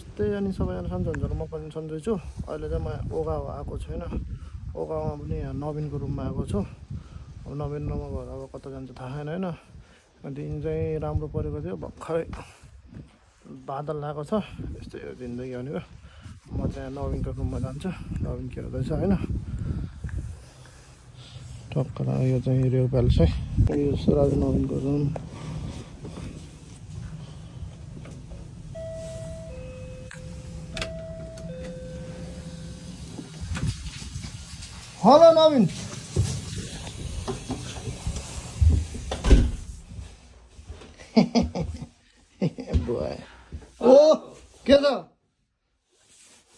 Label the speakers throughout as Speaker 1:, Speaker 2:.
Speaker 1: नमस्ते अनि सबैजना सन्चै हुन्छ र म पनि सन्चै छु। अहिले चाहिँ म ओगावा आएको छैन, ओगावामा पनि यहाँ नवीनको रुममा आएको छु। अब नवीन रुममा भएर अब कता जान्छ थाहा छैन होइन। दिन चाहिँ राम्रो परेको थियो, भर्खरै बादल लागेको छ, यस्तै हो जिन्दगी भनेको। म चाहिँ नवीनको रुममा जान्छु, नवीन के हुँदैछ होइन। टक्कर यो चाहिँ रेउ प्यालेस है, यो सुराज नवीनको रुम। हेलो नवीन, ओ के छ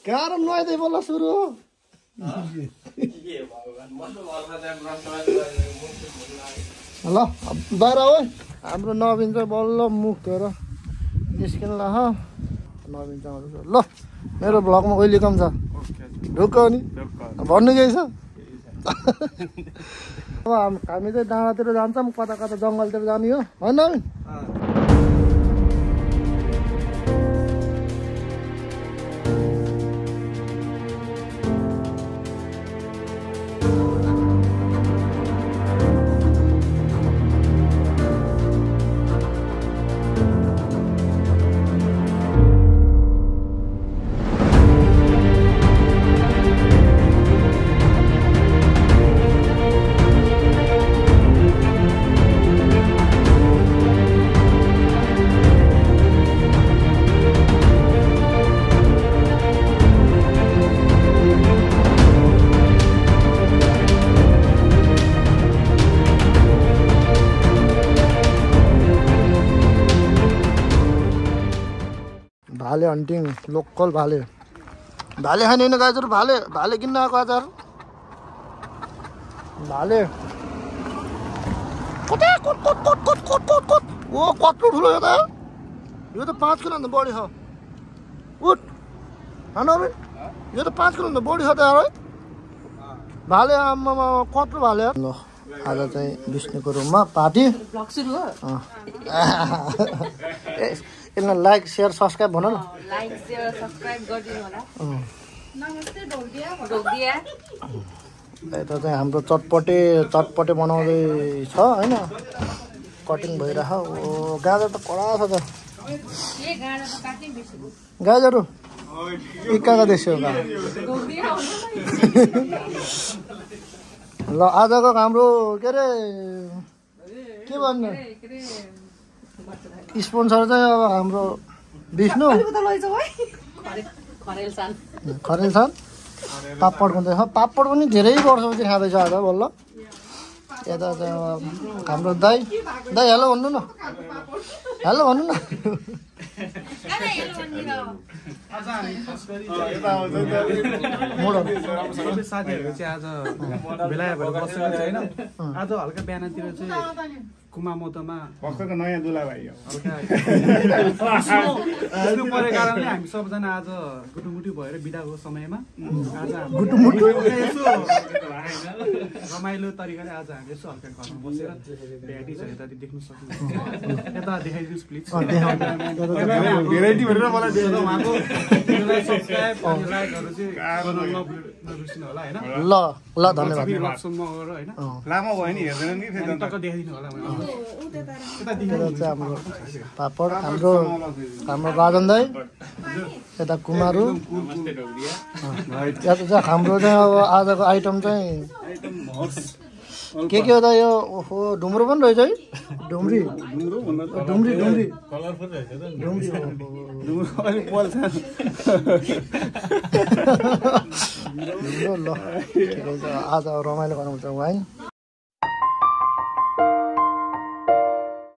Speaker 1: गाह्रो नुहाइदिए बोल सुरु हो। ल बाहिर हो हाम्रो नवीन चाहिँ बल्ल मुख धोएर निस्किनु ल। नवीन चाहिँ ल मेरो भ्लगमा वेलकम छ, ढुक्क नि भन्नु केही छ। अब हामी चाहिँ डाँडातिर जान्छौँ, कता कता जङ्गलतिर जाने हो होइन नवीन। भाले हन्टिङ, लोकल भाले खाने होइन गाजर, भाले किन्न आएको आचार। भाले ओ कत्रो ठुलो यो त 5 किलोभन्दा बढी छ। उठ नवीन, यो त 5 किलोभन्दा बढी छ त यार है भाले। आमामा कत्रो भाले। ल आज चाहिँ विष्णुको रुममा पार्टी। यसलाई लाइक सेयर सब्सक्राइब भन न।
Speaker 2: लाइक सेयर सब्सक्राइब गरिदिनु होला। नमस्ते ढोगिया।
Speaker 1: यता चाहिँ हाम्रो चटपटे बनाउँदै छ होइन, कटिङ भइरह। ओ गाजर त कडा छ त। गाजर इक्काको देश हो। ल आजको हाम्रो के अरे के भन्नु स्पोन्सर चाहिँ अब हाम्रो विष्णु खरेल छन्। पापड खाँदैछ, पापड पनि धेरै वर्षपछि खाँदैछ आज बल्ल। यता चाहिँ अब हाम्रो दाइ हेलो भन्नु न, हेलो भन्नु न।
Speaker 3: साथीहरू चाहिँ आज भेला भएर बसेको छैन। आज हल्का बिहानतिर चाहिँ कुमामोतोमा
Speaker 4: भक्तको नयाँ दुला भाइ हो
Speaker 3: परेको कारणले हामी सबजना आज गुटुमुटु भएर बिदाको समयमा आज रमाइलो तरिकाले आज हामी यसो हल्का घरमा बसेर भेराइटी छ यता देख्न सक्नुहुन्छ। यता देखाइदिनुहोस् प्लिज।
Speaker 4: भेराइटी भनेर मलाई
Speaker 3: उहाँको सब्सक्राइब अनि लाइकहरू चाहिँ नबिर्सिनु होला होइन।
Speaker 1: ल धन्यवाद।
Speaker 3: होइन
Speaker 4: लामो भयो नि हेर्दैन नि फेरि
Speaker 3: टक्क देखाइदिनु होला।
Speaker 1: हाम्रो पापड, हाम्रो राजन दाई, यता कुमारू। यता चाहिँ हाम्रो चाहिँ अब आजको आइटम चाहिँ के हो त यो। ओहो ढुम्रो पनि रहेछ है, ढुम्री ल आज रमाइलो गर्नुपर्छ वाइन।